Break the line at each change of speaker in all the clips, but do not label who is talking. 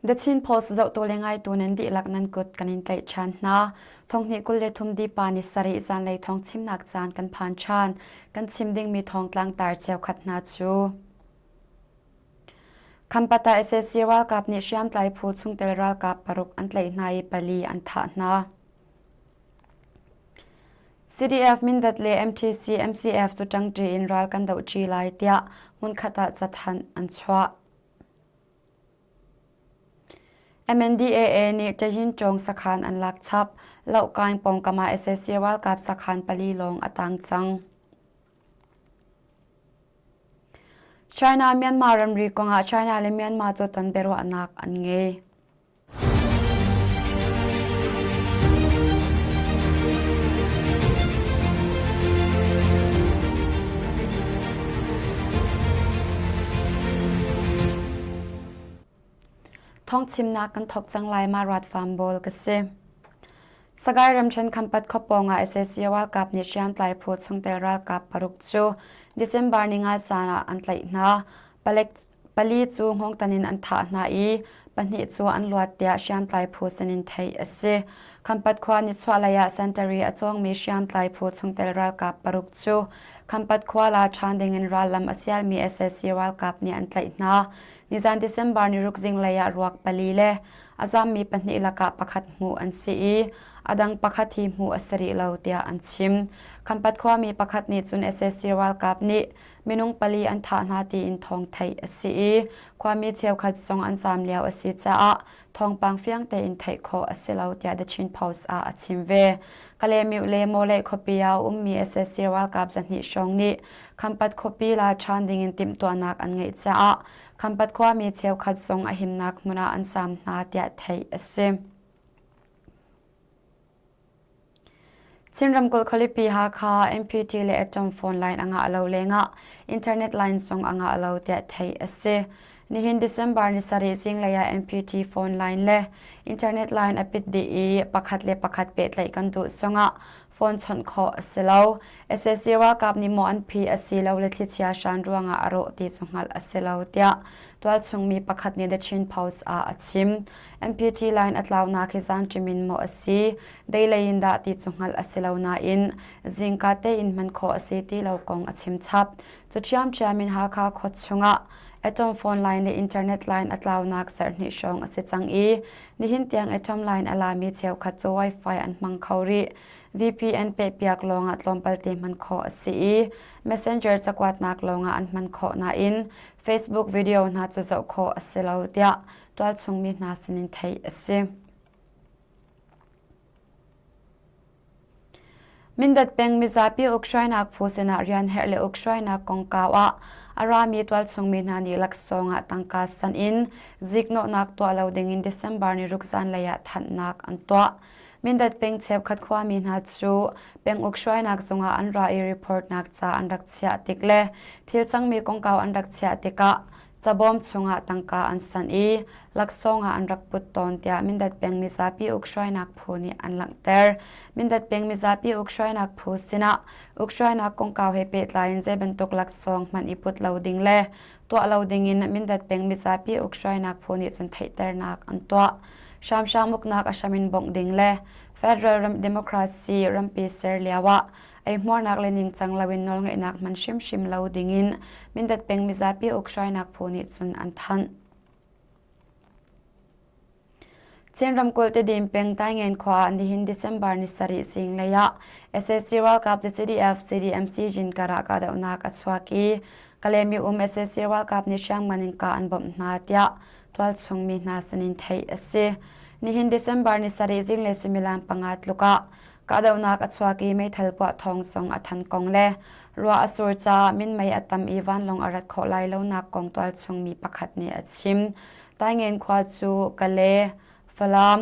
The Chin Post zohtu le ngaitu nan dihlak nan kut kan in tlaih ṭhan hna. Thonghnih 23 dipa ni sarih zanlei thawng chimnak caan kan phan ṭhan. Kan chim dingmi thawngtlang tar cheukhat hna cu. Khampata sac ralkap nih hriamtlai phu chungtel ralkap paruk an tlaih hna i pali an thah hna. CDF Mindat le MTC MCF cu ṭangṭi in ral kan dohṭi lai tiah hmunkhat ah cathanh an chuah. MNDAA nih Tayincawng sakhan an lak chap. Lohkaing pawngkam ah sac ralkap sakhan pali lawng a tang cang. China-Myanmar ramri kongah China le Myanmar cu ton biaruahnak an ngei. Thawngchimnak kan thawk cang lai ma ruat fam bawl ka si. Sagaing ramṭhen Khampat khuapawng ah sac ralkap nih hriamtlai phu chungtel ralkap paruk cu December ninga zan ah an tlaih hna. Palek pali cu hngawngtan in an thah hna i pahnih cu an luat tiah hriamtlai phu sinin theih a si. Khampat khua nichuahlei ah sentari a cawngmi hriamtlai phu chungtel ralkap paruk cu Khampat khua la ṭhan dingin rallam a sialmi sac ralkap nih an tlaih hna. Nizan December niruk zinglei ah ruak pali le a zammi pahnih lakah pakhat hmuh an si i a dang pakhat hi hmuh a si rih lo tiah an chim. Khampat khuami pakhat nih cun sac ralkap nih minung pali an thah hna tiin thawng theih a si i khuami cheukhat zong an zaam lio a si caah thawngpang fiang tein theih khawh a si lo tiah The Chin Post ah a chim ve. Kalaymyo le Mawleh khuapi ah a ummi sac ralkap zahnih hrawng nih Khampat khuapi la ṭhan dingin timhtuahnak an ngeih caah Khampat khuami cheukhat zong a himnak hmun ah an saam hna tiah theih a si. Chin ramkulh khualipi Hakha MPT le Atom phone line a ngah lo lengah internet line zong a ngah lo tiah theih a si. Nihin December ni sarih zinglei ah MPT phone line le internet line a pit dih i pakhat le pakhat pehtlaih kan duh zongah phone chawnh khawh a si lo. Sac ralkap nih maw an phi a si lo le thlichia hran ruangah a rawh ti cu hngalh a si lo tiah tualchung mi pakhat nih The Chin Post ah a chim. MPT line a tlaunak hi zanṭim in maw a si, deilei in dah ti cu hngalh a si lo nain zingka tein hman khawh a si ti lo kong a chim chap. Cu ṭhiamṭhiam in Hakha khua chungah atom phone line le internet line a tlaunak zarhhnih hrawng a si cang i nihin tiang atom line a lami cheukhat cu Wi-Fi an hmang kho rih. VPN pehpiak lawngah tlawmpal te hman khawh a si i Messenger cakuatnak lawngah an hman khawh nain Facebook video hna cu zoh khawh a si lo tiah tualchung mi hna sinin theih a si. Mindat peng mizapi ukhruainak phu sinah rian herh le ukhruainak kongkau ah a rami tualchung mi hna nih laksawng ah tangka san in ziknawhnak tuah lo dingin December ni ruk zanlei ah thanhnak an tuah. Mindat peng cheukhat khuami hna cu penguk hruainak zungah an ra i report-nak ca an rak chiah tik le thil cangmi kongkau an rak chiah tikah cabawm chungah tangka an sanh i laksawng ah an rak put tawn tiah Mindat peng mizapi ukhruainak phu nih an langhter. Mindat peng mizapi ukhruainak phu sinah ukhruainak kongkau he pehtlai in zei bantuk laksawng hmanh i put lo ding le tuah lo dingin Mindat peng mizapi ukhruainak phu nih cun theihternak an tuah. Hramhram uknak a hram in bawmh ding le federal ram democracy rampi ser lio ah eihmuarnak le ningcang loin nawlngeihnak hman hrimhrim lo dingin Mindat peng mizapi ukhruainak phu nih cun an thanh. Chin ramkulh Tedim peng Taingen khua ah nihin December ni sarih zinglei ah sac ralkap le CDF CDMC Jinkar ah kahdohnak a chuak i Kalaymyo um sac ralkap nih hriamngan in kah an bawmh hna tiah tualchung mi hna sinin theih a si. Nihin December ni sarih zinglei suimilam panga tluk ah kahdohnak a chuak i meithal puah thawng zong a than kong le ruah a sur caah minmei a tam i vanlawng a rat khawh lai lonak kong tualchung mi pakhat nih a chim. Taingen khua cu Kale, Falam,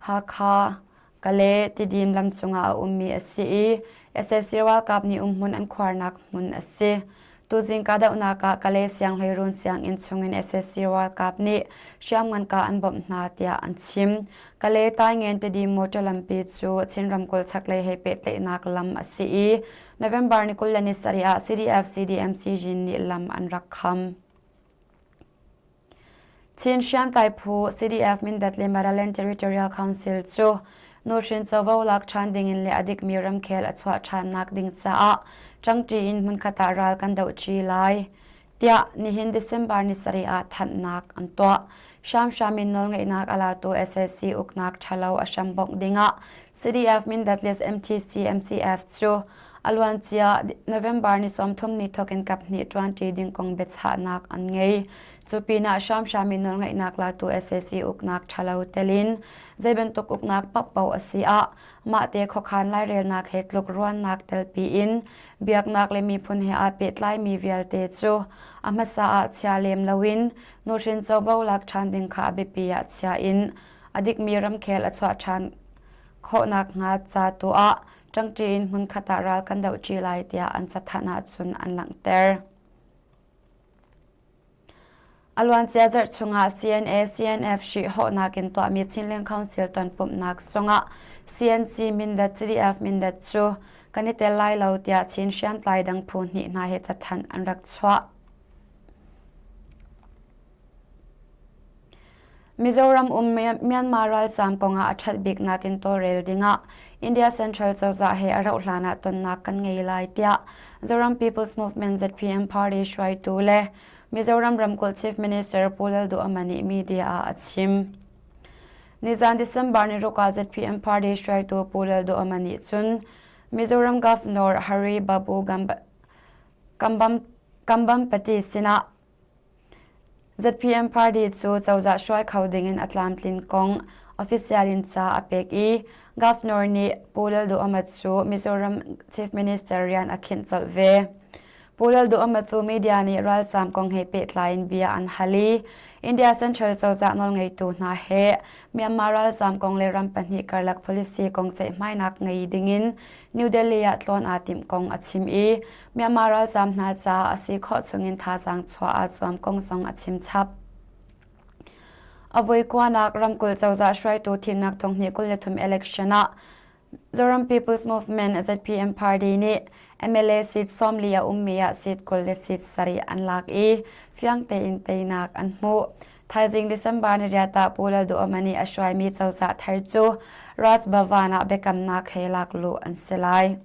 Hakha, Kale Tidim lam cungah a ummi a si i sac ralkap nih umhmun an khuarnak hmun a si. Tuzing kahdohnak ah Kale sianghleiruun sianginn chungin sac ralkap nih hriamngan kah an bawmh hna tiah an chim. Kale Taingen Tidim motor lampi cu Chin ramkulh chaklei he pehtlaihnak lam a si i November ni 20 le ni sarih ah CDF CDMC Jin nih lam an rak kham. Chin hriamtlai phu CDF Mindat le Maraland Territorial Council cu nuhrin covo lak ṭhan dingin le a dikmi ramkhel a chuah ṭhannak ding caah ṭangṭi in hmunkhat ah ral kan dohṭi lai tiah nihin December ni sarih ah thanhnak an tuah. Hramhram in nawlngeihnak a latu SAC uknak ṭhalo a hrambongh dingah CDF Mindat le MTC MCF cu a luancia November ni 30 ni thawkin kaphnih ṭuanṭi ding kong biachahnak an ngei. Cu pinah hramhram in nawlngeihnak latu sac uknak ṭhalo telin zei bantuk uknak paohpaoh a si ah mahte khuakhan lairelnak he tlukruannak telpi in biaknak le miphun he aa pehtlaimi vialte cu a hmasa ah chia lem loin nuhrin covo lak ṭhan ding kha a biapi ah chia in a dikmi ramkhel a chuah ṭhan khawhnak hnga ca tu ah ṭangṭi in hmunkhat ah ral kan dohṭi lai tiah an cathanh ahcun an langhter. A luancia zarh chungah CNA CNF hrihhawhnak in tuahmi Chinland Council tonpumhnak zongah CNC Mindat CDF Mindat cu kan i tel lai lo tiah Chin hriamtlai dang phu hnih hna he cathanh an rak chuah. Mizoram um Myanmar ralzaam kongah a ṭhat biknak in tawlrel dingah India Central cozah he a rauh hlan ah tonnak kan ngei lai tiah Zoram People's Movement ZPM party hruaitu le Mizoram ramkulh Chief Minister Pu Lalduhoma nih media ah a chim. Nizan December ni ruk ah ZPM party hruaitu Pu Lalduhoma nih cun Mizoram Governor Hari Babu Kambam Pati sinah ZPM party cu cozah hruai kho dingin a tlamtlin kong official in ca a pek i Governor nih Pu Lalduhoma cu Mizoram Chief Minister rian a khinh colh ve. Pu Lalduhoma cu media nih ralzaam kong he pehtlai in bia an hal i India Central cozah nawlngeitu hna he Myanmar ralzaam kong le ram pahnih karlak policy kong ceihmainak ngei dingin New Delhi ah tlawn aa timh kong a chim i Myanmar ralzaam hna caah a si khawh chungin thazaang chuah aa zuam kong zong a chim chap. A voi kuanak ramkulh cozah hruaitu thimnak 2023 election ah Zoram People's Movement ZPM party nih MLA seat 40 a ummi ah seat 20 le seat sarih an lak i fiang tein teinak an hmuh. Thaizing December ni riat ah Pu Lalduhoma nih a hruaimi cozah thar cu Raj Bhavan ah biakamnak he lakluh an si lai.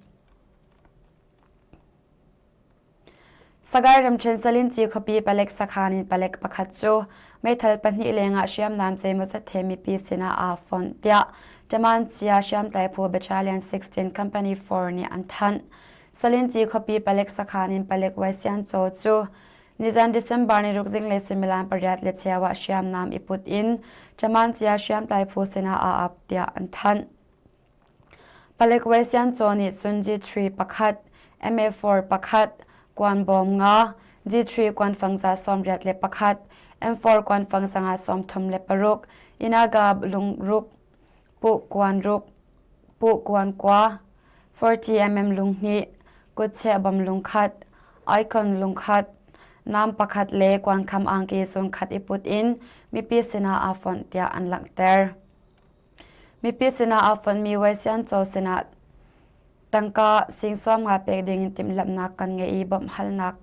Sagaing ramṭhen Salinci khuapi palek sakhan in palek pakhat cu meithal pahnih lengah hriamnam zeimawzat he mipi sinah aa fonh tiah Ṭamancia hriamtlai phu Battalion 16 Company 4 nih an thanh. Salinci khuapi palek sakhan in palek Waisiancaw cu nizan December ni ruk zinglei suimilam pariat le cheu ah hriamnam i put in Ṭamancia hriamtlai phu sinah aa ap tiah an thanh. Palek Waisiancaw nih cun G3 pakhat, MA4 pakhat, kuanbawm nga, G3 kuanfang 81, M4 kuanfang 36, Inaga lungruk, puh kuan ruk, puh kuan kua, 40 mm lunghnih, kutcheh bom lungkhat, icon lungkhat, nam pakhat le kuankham angki zungkhat i put in mipi sinah aa fonh tiah an langhter. Mipi sinah aa fonhmi Waisiancaw sinah tangka sing sawmnga pek dingin timhlamhnak kan ngei i bawmhhalnak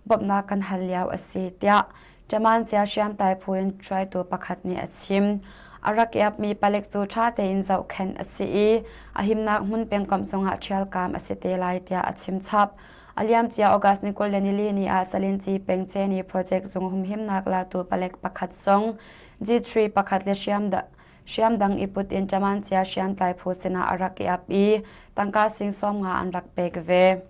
bawmhnak kan hal lio a si tiah Ṭamancia hriamtlai phu in hruaitu pakhat nih a chim. A rak iapmi palek cu ṭha tein zohkhenh a si i a himnak hmun pengkomh zongah ṭhialkam a si te lai tiah a chim chap. A liamcia August ni 24 ni ah Salinci peng Ceni project zung humhimnak latu palek pakhat zong G3 pakhat le hriam Hriam dang i put in ṭamancia hriamtlai phu sinah a rak i ap i tangka sing 50 an rak pek ve.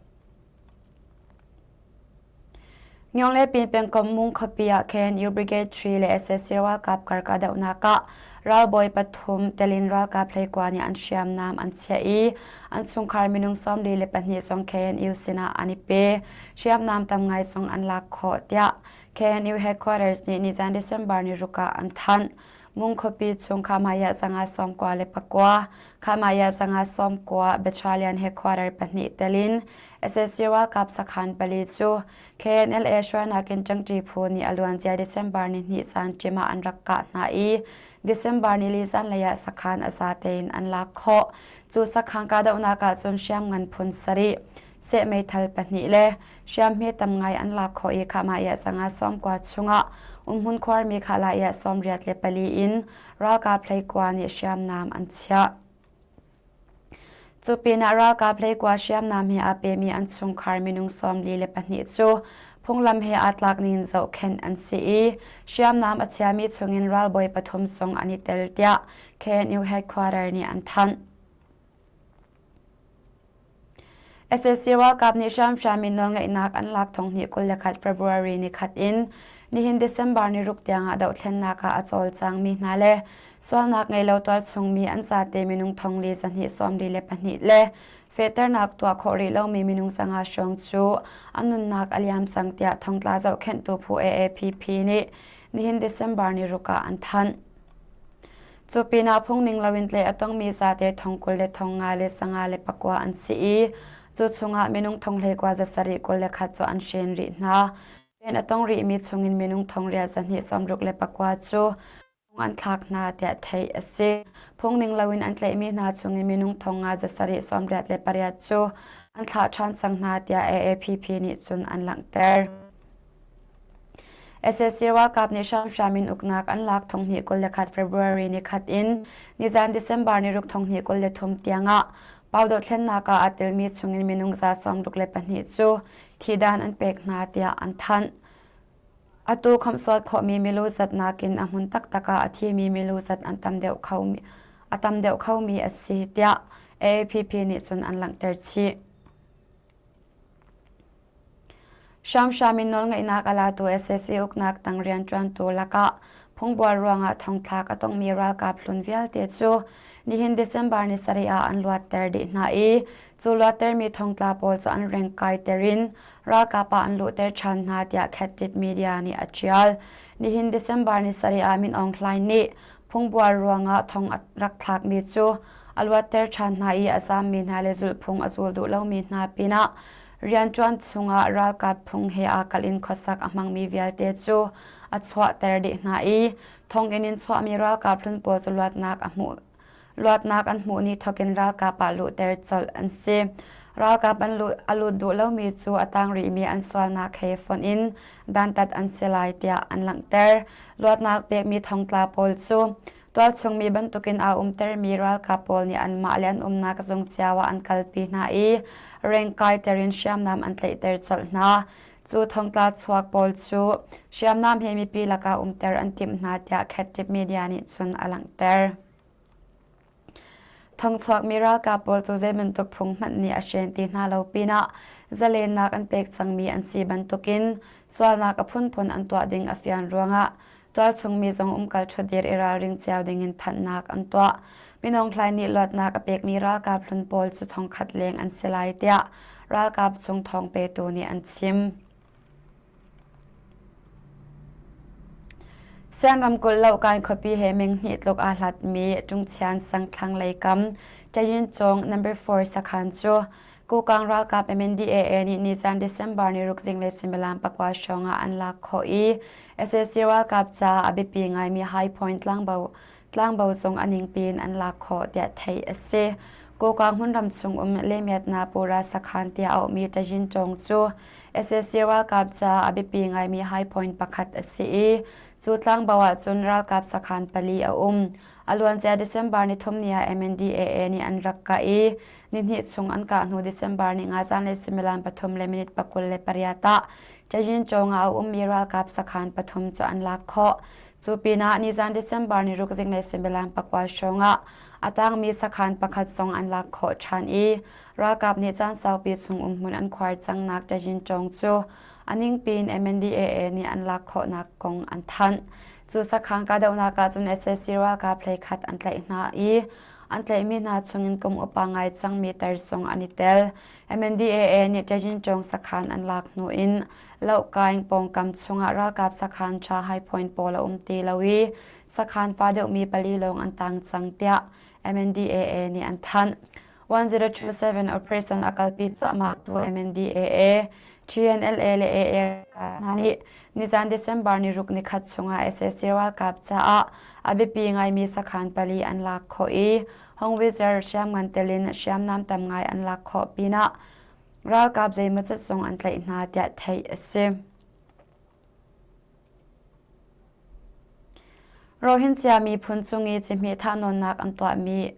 Ngyonglepin pengkomh Mung khuapi ah khin U Brigade 3 le SAC ralkap kar kahdohnak ah ralbawi pathum telin ralkap hleikua nih an hriamnam an chiah i an chungkhar minung 42 zong KNU sinah an i pe. Hriamnam tam ngai zong an lak khawh tiah KNU headquarters nih nizan December ni ruk ah an thanh. Mung khuapi chung Khamaya 99, Khamaya 90 Battalion headquarter pahnih telin SAC ralkap sakhan pali cu KNLA hruainak in ṭangṭi phu nih a luancia December ni hnih caan ṭim ah an rak kah hna i December ni li zanlei ah sakhan a za tein an lak khawh. Cu sakhan kahdohnak ahcun hriamngan phun sarih, seh meithal pahnih le hriamhme tam ngai an lak khawh i Khamaya 90 chungah Umhmun khuarmi Khalaya 84 in ralkap hleikua nih hriamnam an chiah. Cu pinah ralkap hleikua hriamnam he aa pemi an chungkhar minung 42 cu phunglam he aa tlak ning zohkhenh an si i hriamnam a chiami chungin ralbawi pathum zong an i tel tiah KNU headquarter nih an thanh. Sac ralkap nih hramhram in nawlngeihnak an lak thong hnih 21 February ni khat in nihin December ni ruk tiangah dohthlennak ah a cawlcangmi hna le sualnak ngei lo tualchungmi an zate minung thong li zahnih sawmli le pahnih le fehternak tuah khawh rih lomi minung sanga hrawng cu an nunnak a liam cang tiah thongtla zohkhenhtu phu AAPP nih nihin December ni ruk ah an thanh. Cu pinah phungning loin tlaih a tongmi zate thong 20 le thong nga le sanga le pakua an si i cu chungah minung thong hleikua za sarih 21 cu an hren rih hna. Hren a tong rihmi chungin minung thong riat zahnih sawmruk le pakua cu phung an thlak hna tiah theih a si. Phungning loin an tlaihmi hna chungin minung thong nga za sarih sawmriat le pariat cu an thlah ṭhan cang hna tiah AAPP nih cun an langhter. Sac ralkap nih hramhram in uknak an lak thong hnih 21 February ni khat in nizan December ni ruk thong hnih 23 tiangah Pau dothlennak ah aa telmi chungin minung za 62 cu thihdan an pek hna tiah an thanh. Atu khawmhsuat khawhmi milu zat nakin a hmun taktak ah a thimi milu zat an tam deuh khomi a tam deuh khomi a si tiah AAPP nih cun an langhter chih. Hramhram in nawlngeihnak a latu sac uknak tang rianṭuantu lakah phungbuar ruangah thongthlak a tongmi ralkap hlun vialte cu nihin December ni sarih ah an luatter dih hna i cu luattermi thongtla pawl cu an reng kaiter in ralkap ah an luhter ṭhan hna tiah Khat Media nih a ṭial. Nihin December ni sarih ah Min Aung Hlaing nih phungbuar ruangah thong a rak thlakmi cu a luatter ṭhan hna i a zaammi hna le zulhphung a zul duh lomi hna pinah rianṭuan chungah ralkap phung he aa kalh in khuasak a hmangmi vialte cu a chuahter dih hna i thonginn in chuahmi ralkap hlun pawl cu luatnak a hmuh luatnak an hmuh ni thawkin ralkap ah luhter colh an si. Ralkap an lut, a lut duh lomi cu a tang rihmi an sualnak he fonh in dantat an si lai tiah an langhter. Luatnak pekmi thongtla pawl cu tualchungmi bantukin aa umtermi ralkap pawl nih anmah le an umnak zung cio ah an kalpi hna i rengkaiter in hriamnam an tlaihter colh hna. Cu thongtla chuak pawl cu hriamnam he mipi lakah umter an timh hna tiah Khat Media nih cun a langhter. Thongchuakmi ralkap pawl cu zeibantuk phung hmanh nih a hren ti hna lo pinah zalennak an pek cangmi an si bantukin sualnak a phunphun an tuah ding a fian ruangah tualchungmi zong umkal ṭhutdir i ralring cio dingin thanhnak an tuah. Minung hlai nih luatnak a pekmi ralkap hlun pawl cu thongkhat leng an si lai tiah ralkap chung thawng petu nih an chim. Sian ramkulh Lohkan khuapi he meng hnih tluk aa hlatmi Tungchian sang thlanglei kam Tayincung number 4 sakhan cu Kokang ralkap MNDAA nih nizan December ni ruk zinglei suimilam pakua hrawng ah an lak khawh i sac ralkap ca a biapi ngaimi High Point tlangbo tlangbo zong a ningpi in an lak khawh tiah theih a si. Kokang hmunram chung um Lemiatna Pura sakhan tiah auhmi Tayincung cu sac ralkap ca a biapi ngaimi high point pakhat a si i cu tlangbo ahcun ralkap sakhan pali a um. A luancia December ni thum ni ah MNDAA nih an rak kah i nihnih chung an kah hnu December ni nga zanlei suimilam pathum le minute pakul le pariat ah Tayincung ah a ummi ralkap sakhan pathum cu an lak khawh. Cu pinah nizan December ni ruk zinglei suimilam pakua hrawng ah a tangmi sakhan pakhat zong an lak khawh ṭhan i Ralkap nih caan saupi chung umhmun an khuar cangnak Tayincung cu a ningpi in MNDAA nih an lak khawhnak kong an thanh. Cu sakhan kahdohnak ah cun sac ralkap hleikhat an tlaih hna i an tlaihmi hna chungin kum upa ngai cangmi tar zong an i tel. MNDAA nih Tayincung sakhan an lak hnu in Lohkaing pawngkam chungah ralkap sakhan ṭha high point pawl a um ti lo i sakhan fa deuhmi pali lawng an tang cang tiah MNDAA nih an thanh. 1027 operation a kalpi cuahmahtu MNDAA, TNLA le AA hna nih nizan December ni ruk nikhat chungah sac ralkap caah a biapi ngaimi sakhan pali an lak khawh i Hongwizer hriamngan tel in hriamnam tam ngai an lak khawh pinah ralkap zeimawzat zong an tlaih hna tiah theih a si. Rohingya miphun cung i cihmih thahnawnnak an tuahmi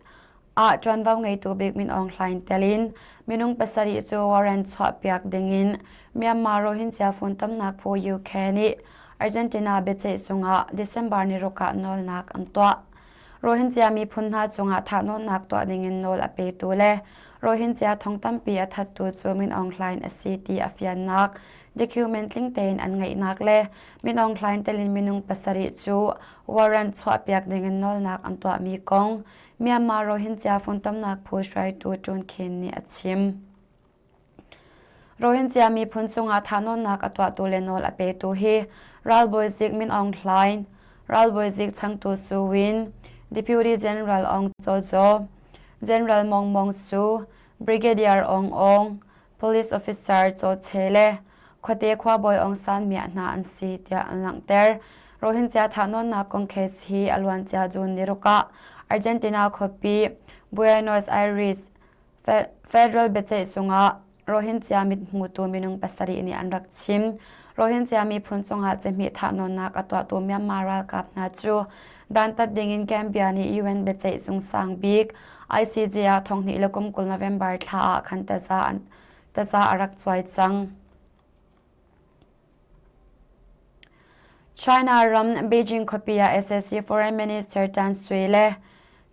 ah ṭuanvo ngeitu bik Min Aung Hlaing tel in minung pasarih cu warrant chuahpiak dingin Myanmar Rohingya funtomnak phu UK nih Argentina biaceih zungah December ni ruk ah nawlnak an tuah. Rohingya miphun hna cungah thahnawnnak tuah dingin nawl a petu le Rohingya thong tampi a thattu cu Min Aung Hlaing a si ti a fiannak document tling tein an ngeihnak le Min Aung Hlaing telin minung pasarih cu warrant chuahpiak dingin nawlnak an tuahmi kong Myanmar Rohingya funtomnak phu hruaitu Tun Khin nih a chim. Rohingya miphun cungah thahnawnnak a tuahtu le nawl a petu hi ralbawi zik Min Aung Hlaing, ralbawi zik changtu Su Win, Deputy General Aung Zaw Zaw, General Mong Mong Su, Brigadier Aung Aung, Police Officer Chaw Che le khuate khuabawi Aung San Mya hna an si tiah an langhter. Rohingya thahnawnnak kong case hi a luancia June ni ruk ah Argentina khuapi Buenos Aires Federal biaceih zungah Rohingya mithmutu minung pasarih nih an rak chim. Rohingya miphun cungah cihmih thahnawnnak a tuahtu Myanmar ralkap hna cu dantat dingin Gambia nih UN biaceih zung sang bik ICJ ah thonghnih le kum 20 November thla ah khan taza a rak cuai cang. China ram Beijing khuapi ah sac Foreign Minister Tan Sui le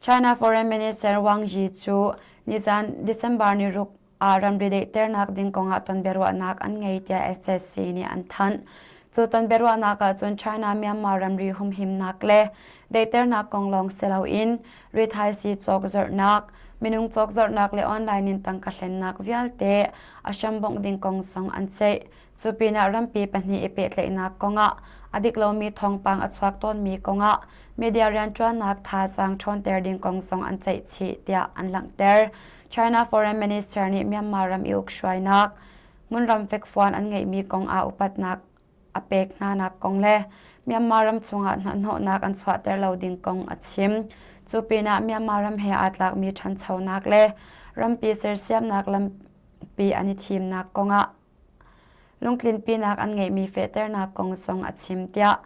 China Foreign Minister Wang Yi cu nizan December ni ruk ah ramri daihternak ding kongah tonbiaruahnak an ngei tiah sac nih an thanh. Cu tonbiaruahnak ahcun China-Myanmar ramri humhimnak le daihternak kong lawng si loin rithaisii cawkzorhnak, minung cawkzorhnak le online in tangka hlennak vialte a hrambongh ding kong zong an ceih. Cu pinah rampi pahnih i pehtlaihnak kongah a dik lomi thawngpang a chuak tawnmi kongah media rianṭuannak thazaang ṭhawnter ding kong zong an ceih chih tiah an langhter. China Foreign Minister nih Myanmar ram i ukhruainak hmunram fekfuan an ngeihmi kong ah upatnak a pek hnanak kong le Myanmar ram chungah hnahnawhnak an chuahter lo ding kong a chim. Cu pinah Myanmar ram he aa tlakmi ṭhanchonak le rampi sersiamnak lampi an i thimnak kongah lungtlinpinak an ngeihmi fehternak kong zong a chim tiah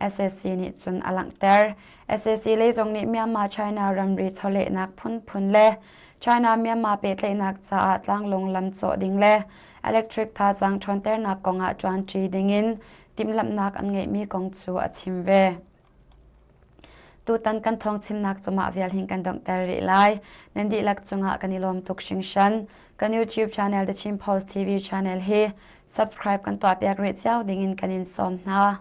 sac nih cun a langhter. sac lei zong nih Myanmar-China ramri chawlehnak phunphun le China-Myanmar pehtlaihnak caah tlanglawng lam cawh ding le electric thazaang ṭhawnternak kongah ṭuanṭi dingin timhlamhnak an ngeihmi kong cu a chim ve. Tutan kan thawng chimnak cu mah vial hin kan donghter rih lai. Nan dihlak cungah kan i lawm tuk hringhran. Kan YouTube channel The Chin Post TV channel hi subscribe kan tuahpiak rih cio dingin kan in sawm hna.